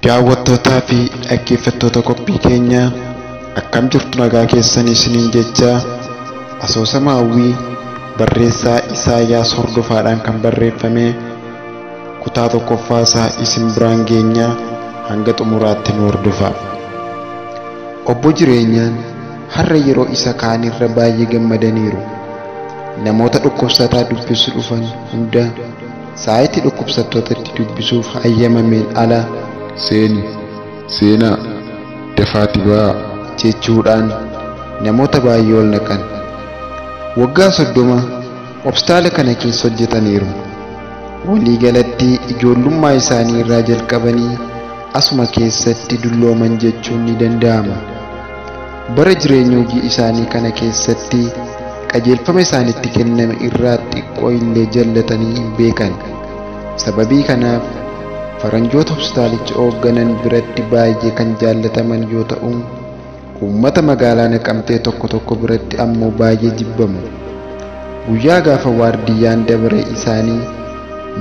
Daawwattootaa fi dhaggeeffattoota qophii keenyaa, akkam jirtu? Nagaa keessanii isiniin jechaa, asoosama Hawwii barreessaa Isaayyaas Hordofaadhaan kan barreeffame kutaa tokkoffaa isaa isin biraan geenyaa, hanga xumuraatti nu hordofaa. Obbo Jireenyaan har'a yeroo isa kaanirra baay'ee gammadaniiru. Namoota dhukkubsataa dubbisuu dhufan hunda sa'aatii dhukkubsattootatti dubbisuuf hayyamameen ala "Seeni, seenaa, dafaati ba'aa" jechuudhaan namoota baay'ee ol naqan. Waggaa 30 hospitaala kana keessa hojjetaniiru. Walii galatti ijoollummaa isaanii irraa jalqabanii asuma keessatti dullooman jechuun ni danda'ama. Bara jireenya hojii isaanii kana keessatti qajeelfama isaanitti kenname irraa xiqqoo illee jallatanii hin beekan. Sababii kanaaf faranjoota hospitaalicha hoogganan biratti baay'ee kan jaallataman yoo ta'u, uummata magaalaa Naqamtee tokko tokko biratti ammoo baay'ee jibbamu. Guyyaa gaafa waardiyyaan dabaree isaanii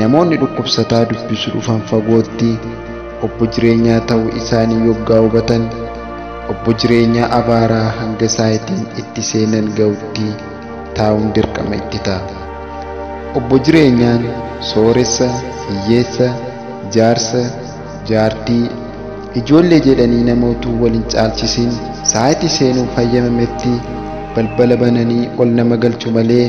namoonni dhukkubsataa dubbisuu dhufan fagootti obbo Jireenyaa ta'uu isaanii yoggaa hubatan, obbo Jireenyaa abaaraa hanga saayitiin itti seenan ga'utti taa'uun dirqama itti ta'a. Obbo Jireenyaan sooressa, hiyyeessa, jaarsa, jaartii, ijoollee jedhanii namootuu wal hin caalchisin, sa'aatii seenuuf hayyamametti balbala bananii ol nama galchu malee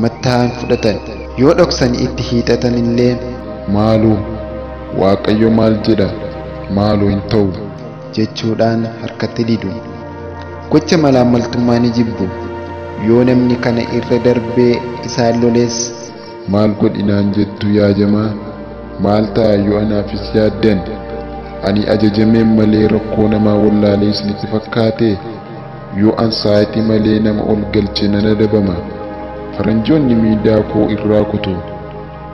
matta'aan fudhatan. Yoo dhoksanii itti hiixatan illee, "Maaloo, Waaqayyo maal jedha? Maaloo hin ta'u" jechuudhaan harkatti didu. Gocha malaammaltummaa ni jibbu. Yoo namni kana irra darbee isaan loles, "Maal godhinaan jettu yaa jamaa? Maal ta'a yoo anaafis yaaddan? Ani ajajameen malee rakkoo namaa wallaalee isinitti fakkaatee? Yoo an sa'aatii malee nama ol galche nan adabama. Faranjoonni miidaa koo irraa kutu.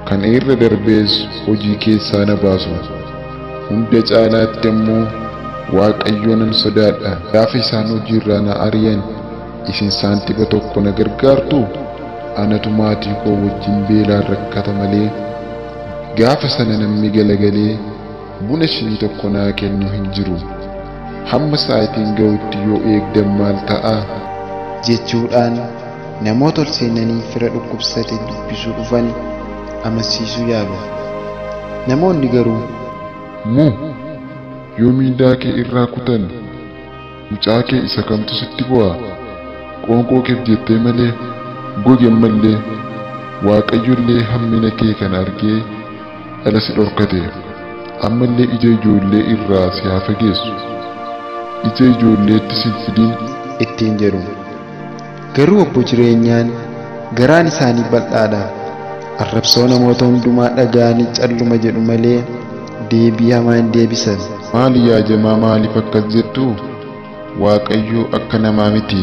Kana irra darbees hojii keessaa na baasu. Hunda caalaatti ammoo Waaqayyo nan sodaadha. Gaafa isaan hojii irraa na ari'an isin saantima tokko na gargaartuu? Anatu maatii koo wajjin beelaan rakkata malee gaafa sana namni galagalee buna shinii tokko naa kennu hin jiru. Hamma sa'aatiin ga'utti yoo eegdan maal ta'a?" jechuudhaan namoota ol seenanii fira dhukkubsate dubbisuu dhufan amansiisuu yaalu. Namoonni garuu, "Moo yoo miindaa kee irraa kutan mucaa kee isa kamtu sitti bu'a? Qoonqoo keef jettee malee goge mallee Waaqayyo illee hammina kee kana argee dhala si dhorkate. Ammallee ija ijoollee irraa si haa fageessu. Ija ijoolleetti si hin fidin" ittiin jedhu. Garuu obbo Jireenyaan garaan isaanii bal'aadha. Arrabsoo namoota hundumaa dhaga'anii calluma jedhu malee deebii hamaa hin deebisan. "Maali yaa jamaa, maaliif akkas jettu? Waaqayyo akka namaa miti.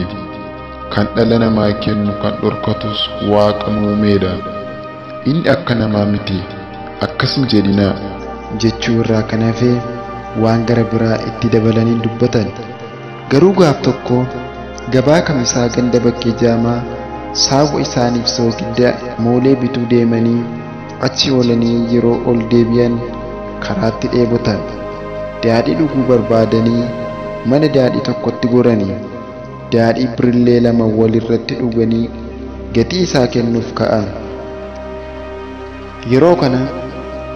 Kan dhala namaa kennu kan dhorkatus Waaqa nu uumeedha. Inni akka namaa miti. Akkas hin jedhinaa" jechuu irraa kan hafe waan gara biraa itti dabalanii dubbatan. Garuu gaaf tokko gabaa Kamisaa ganda Bakkee Jaamaa saawwa isaaniif soogidda moolee bituu deemanii achi oolanii yeroo ol deebi'an karaatti dheebotan. Daadhii dhuguu barbaadanii mana daadhii tokkotti goranii daadhii birillee lama walirratti dhuganii gatii isaa kennuuf ka'an. Yeroo kana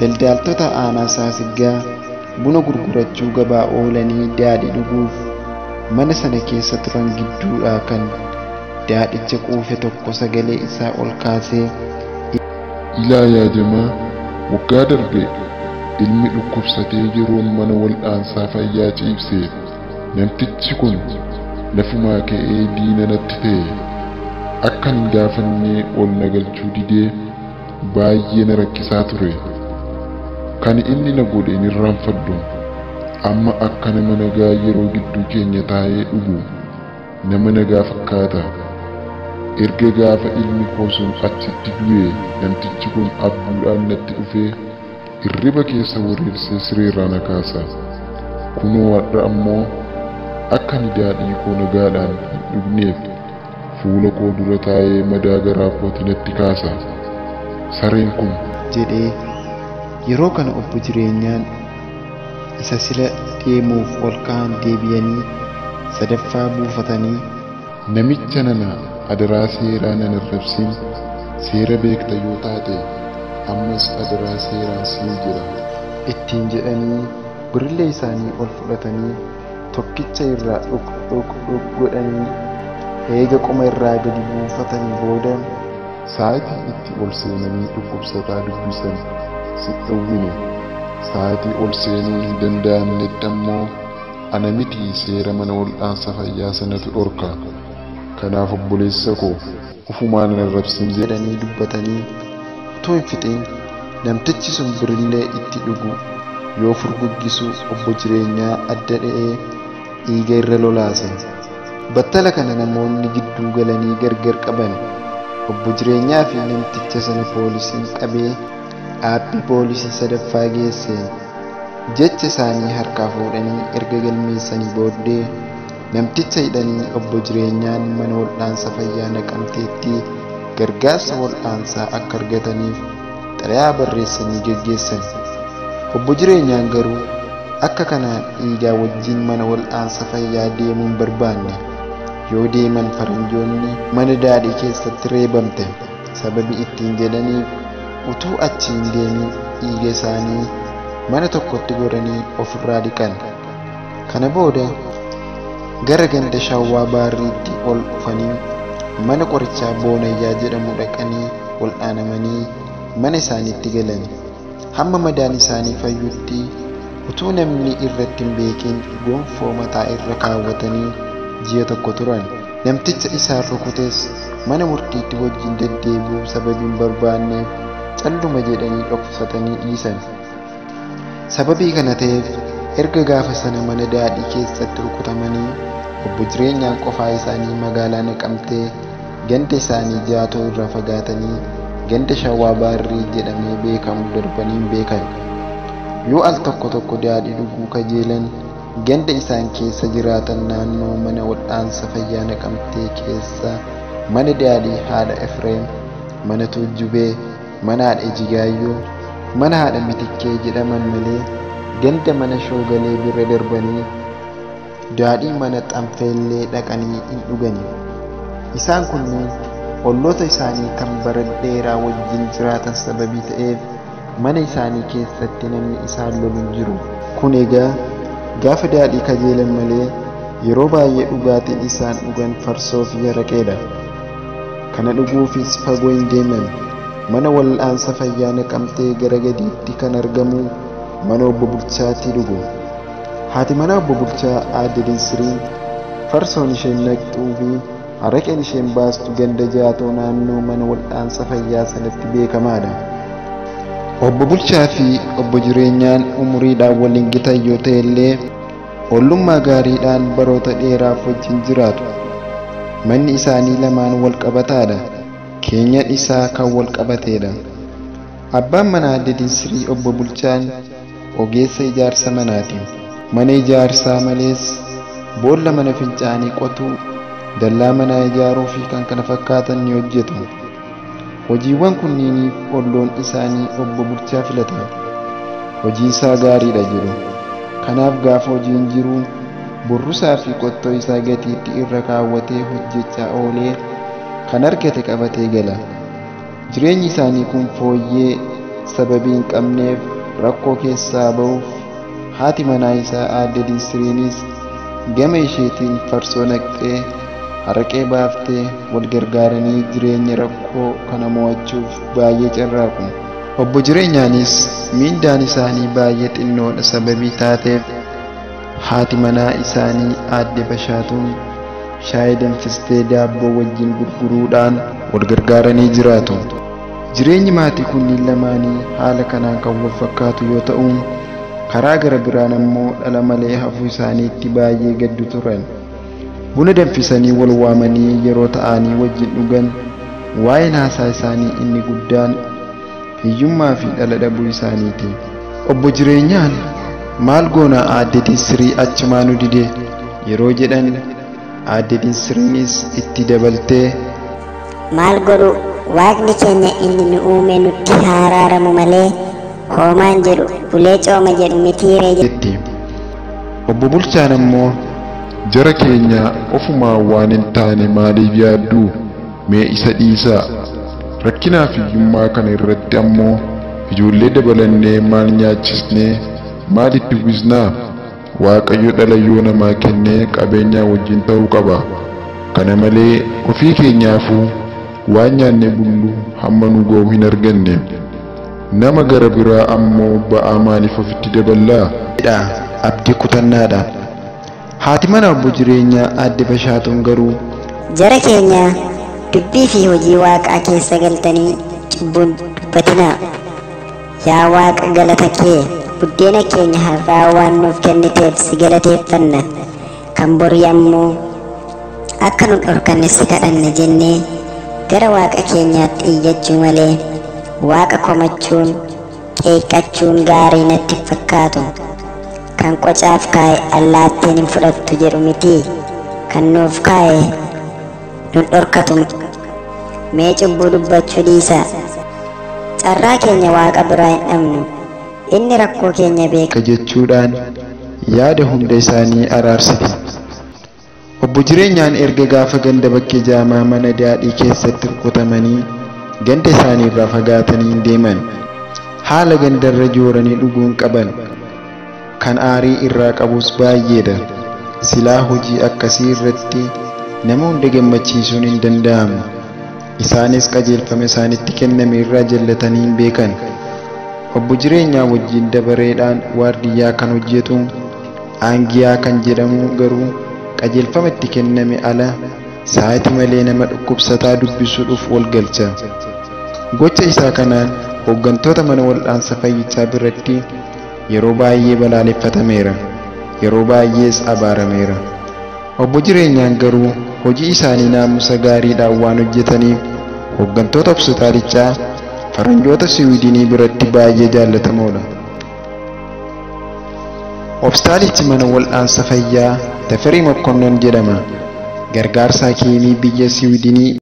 daldaaltota aanaa Saasiggaa buna gurgurachuu gabaa oolanii daadhii dhuguuf mana sana keessa turan gidduudhaa kan daadhicha quufe tokko sagalee isaa ol kaasee, "Ilaa yaa jamaa, waggaa darbe ilmi dhukkubsatee yeroon mana wal'aansaa fayyaa ciibse namtichi kun lafumaa ka'ee diina natti ta'e. Akka hin gaafannee ol na galchuu didee baay'ee na rakkisaa ture. Kan inni na godhe hin irraanfadhu. Amma akka nama nagaa yeroo gidduu keenya taa'ee dhugu nama nagaa fakkaata. Erga gaafa ilmi koo sun achitti du'e namtichi kun abbuudhaan natti dhufee hirriba keessa wareersee sireerraa na kaasa. Kunoo har'a ammoo akka ani daadhii koo nagaadhaan hin dhugneef fuula koo dura taa'ee madaa garaa kootii natti kaasa. Sareen kun" jedhee. Yeroo kana obbo Jireenyaan isa sila deemuuf ol ka'an deebi'anii sadaffaa buufatanii Namicha nana adaraa seeraa nan arrabsin, seera beekta yoo taate ammas adaraa seeraan siin jira. Ittiin jedhanii birillee isaanii ol fudhatanii tokkicha irraa dhuk dhuk dhuk godhanii eega qoma irraa gadi buufatanii booda Sa'aatii itti ol seenanii dhukkubsataa dubbisan si dhowwine. Sa'aatii ol seenuu hin danda'amnetti ammoo ana miti seera mana wal'aansa fayyaa sanatu dhorka. Kanaaf obboleessa koo ufumaan nan arrabsin jedhanii dubbatanii utuu hin fixin namtichi sun birillee itti dhugu yoo furguggisu obbo Jireenyaa adda dha'ee dhiiga irra lolaase. Battala kana namoonni gidduu galanii gargar qaban. Obbo Jireenyaa fi namticha sana poolisiin qabee dhaabbii poolisii sadaffaa geesse. Jecha isaanii harkaa fuudhanii erga galmeessanii booddee namticha hidhanii obbo Jireenyaan mana wal'aansa fayyaa Naqamteetti gargaarsa wal'aansaa akka argataniif xalayaa barreessanii geggeessan. Obbo Jireenyaan garuu akka kanaan dhiigaa wajjin mana wal'aansa fayyaa deemuu hin barbaanne. Yoo deeman faranjoonni mana daadhii keessatti reebamte sababi ittiin jedhaniif utuu achi hin deemin dhiiga isaanii mana tokkotti godhanii ofirraa dhiqan. Kana booda gara ganda Shawwaa Baarriitti ol dhufanii mana qorichaa Boonayyaa jedhamu dhaqanii wal'aanamanii mana isaaniitti galan. Hamma madaan isaanii fayyutti utuu namni irratti hin beekin gonfoo mataa irra kaawwatanii ji'a tokko turan. Namticha isaan rukutes mana murtiitti wajjin deddeebi'uu sababii hin barbaanneef calluma jedhanii dhokfatanii dhiisan. Sababii kana ta'eef erga gaafa sana mana daadhii keessatti rukutamanii obbo Jireenyaan qofaa isaanii magaalaa Naqamtee ganda isaanii Jaatoo irraa fagaatanii ganda Shawwaa Baarrii jedhamee beekamu darbanii hin beekan. Yoo al tokko tokko daadhii dhuguu kajeelan ganda isaan keessa jiraatan naannoo mana wal'aansa fayyaa Naqamtee keessa mana daadhii haadha Efreem, mana Tuujjubee, mana haadha Ijigaayyoo, mana haadha Mitikkee jedhaman malee ganda mana Shoogalee bira darbanii daadhii mana Xanfellee dhaqanii hin dhugani. Isaan kunneen olloota isaanii kan bara dheeraa wajjin jiraatan sababii ta'eef mana isaanii keessatti namni isaan lolu hin jiru. Kun egaa gaafa daadhii kajeelan malee yeroo baay'ee dhugaatiin isaan dhugan farsoo fi araqeedha. Kana dhuguufis fagoo hin deeman. Mana wal'aansa fayyaa Naqamtee gara gadiitti kan argamu mana obbo Bulchaatti dhugu. Haati mana obbo Bulchaa aadde Dinsiriin farsoon isheen naqxuu fi araqeen isheen baastu ganda Jaatoo naannoo mana wal'aansa fayyaa sanatti beekamaadha. Obbo Bulchaa fi obbo Jireenyaan umuriidhaan waliin gitan yoo ta'e illee ollummaa gaariidhaan baroota dheeraaf wajjin jiraatu. Manni isaanii lamaan wal qabataadha. Keenyan isaa kan wal qabateedha. Abbaan manaa aadde Dinsirii obbo Bulchaan ogeessa ijaarsa manaati. Mana ijaarsaa malees boolla mana fincaanii qotuu, dallaa manaa ijaaruu fi kan kana fakkaatan ni hojjetu. Hojiiwwan kunniiniif olloon isaanii obbo Bulchaa filatan. Hojiin isaa gaariidha jedhu. Kanaaf gaafa hojiin jiru burrusaa fi qottoo isaa gatiitti irra kaawwatee hojjechaa oolee kan argate qabatee gala. Jireenyi isaanii kun fooyyee sababii hin qabneef rakkoo keessaa ba'uuf haati manaa isaa aadde Dinsiriinis gama isheetiin farsoo naqxee araqee baaftee wal gargaaranii jireenya rakkoo kana mo'achuuf baay'ee carraaqu. Obbo Jireenyaanis miindaan isaanii baay'ee xinnoodha sababii taateef haati manaa isaanii aadde Bashaatuun shaayii danfistee daabboo wajjin gurguruudhaan wal gargaaranii jiraatu. Jireenyi maatii kunniin lamaanii haala kanaan kan wal fakkaatu yoo ta'u, karaa gara biraan ammoo dhala malee hafuu isaaniitti baay'ee gaddu turan. Buna danfisanii wal waamanii yeroo ta'anii wajjin dhugan waa'een haasaa isaanii inni guddaan hiyyummaa fi dhala dhabuu isaaniiti. Obbo Jireenyaan maal goona aadde Dinsirii achumaa nu dide yeroo jedhan aadde Dinsiriinis itti dabaltee Maal godhu waaqni keenya inni nu uume nutti haa araaramu malee hoomaan jedhu ulee cooma jedhu mitiiree jetti. Obbo Bulchaan ammoo Jara keenya ofumaa waan hin taane maaliif yaadduu? Mee isa dhiisaa. Rakkinaa fi hiyyummaa kana irratti ammoo ijoollee dabalannee maal nyaachisnee maal itti uwwisnaa? Waaqayyo dhala yoo namaa kennee qabeenyaa wajjin ta'uu qaba. Kana malee ofii keenyaafuu waan nyaannee bullu hamma nu ga'u hin arganne. Nama gara biraa ammoo ba'aa maaliif ofitti daballaa? jedha abdii kutannaadha. Haati mana obbo Jireenyaa aadde Bashaatuun garuu Jara keenya dubbii fi hojii waaqaa keessa galtanii cubbuun dubbatinaa. Yaa Waaqa galata kee buddeena keenya har'aa waan nuuf kenniteef si galateeffanna. Kan borii ammoo akka nu dhorkanne si kadhanna jennee gara Waaqa keenyaatti iyyachuu malee Waaqa komachuun qeeqqachuun gaarii natti hin fakkaatu. Kan qocaaf kaa'e allaattiin hin fudhattu jedhu miti. Kan nuuf kaa'e nu dhorkatu. Mee cubbuu dubbachuu dhiisaa. Carraa keenya Waaqa biraa hin dhabnu. Inni rakkoo keenya beeka. jechuudhaan yaada hunda isaanii araarsiti. Obbo Jireenyaan erga gaafa ganda bakkee jaamaa mana daadhii keessatti rukutamanii ganda isaanii irraa fagaatanii hin deeman. Haala gandarra jooranii dhuguun qaban. Kan aarii irraa qabus baay'eedha. Silaa hojii akkasii irratti nama hunda gammachiisuun hin danda'amu. Isaanis qajeelfama isaanitti kenname irraa jallatanii hin beekan. Obbo Jireenyaa wajjin dabareedhaan waardiyyaa kan hojjetu Aangiyaa kan jedhamu garuu qajeelfama itti kenname ala sa'aatii malee nama dhukkubsataa dubbisuudhuuf wal galcha. Gocha isaa kanaan hooggantoota mana wal'aansa fayyichaa biratti yeroo baay'ee balaaleffatameera. Yeroo baay'ees abaarameera. Obbo Jireenyaan garuu hojii isaanii naamusa gaariidhaan waan hojjetaniif hooggantoota hospitaalichaa faranjoota Siwiidinii biratti baay'ee jaallatamoodha. Hospitaalichi mana wal'aansa fayyaa Tafarii Mokonnon jedhama. Gargaarsa hakiimii biyya Siwiidinii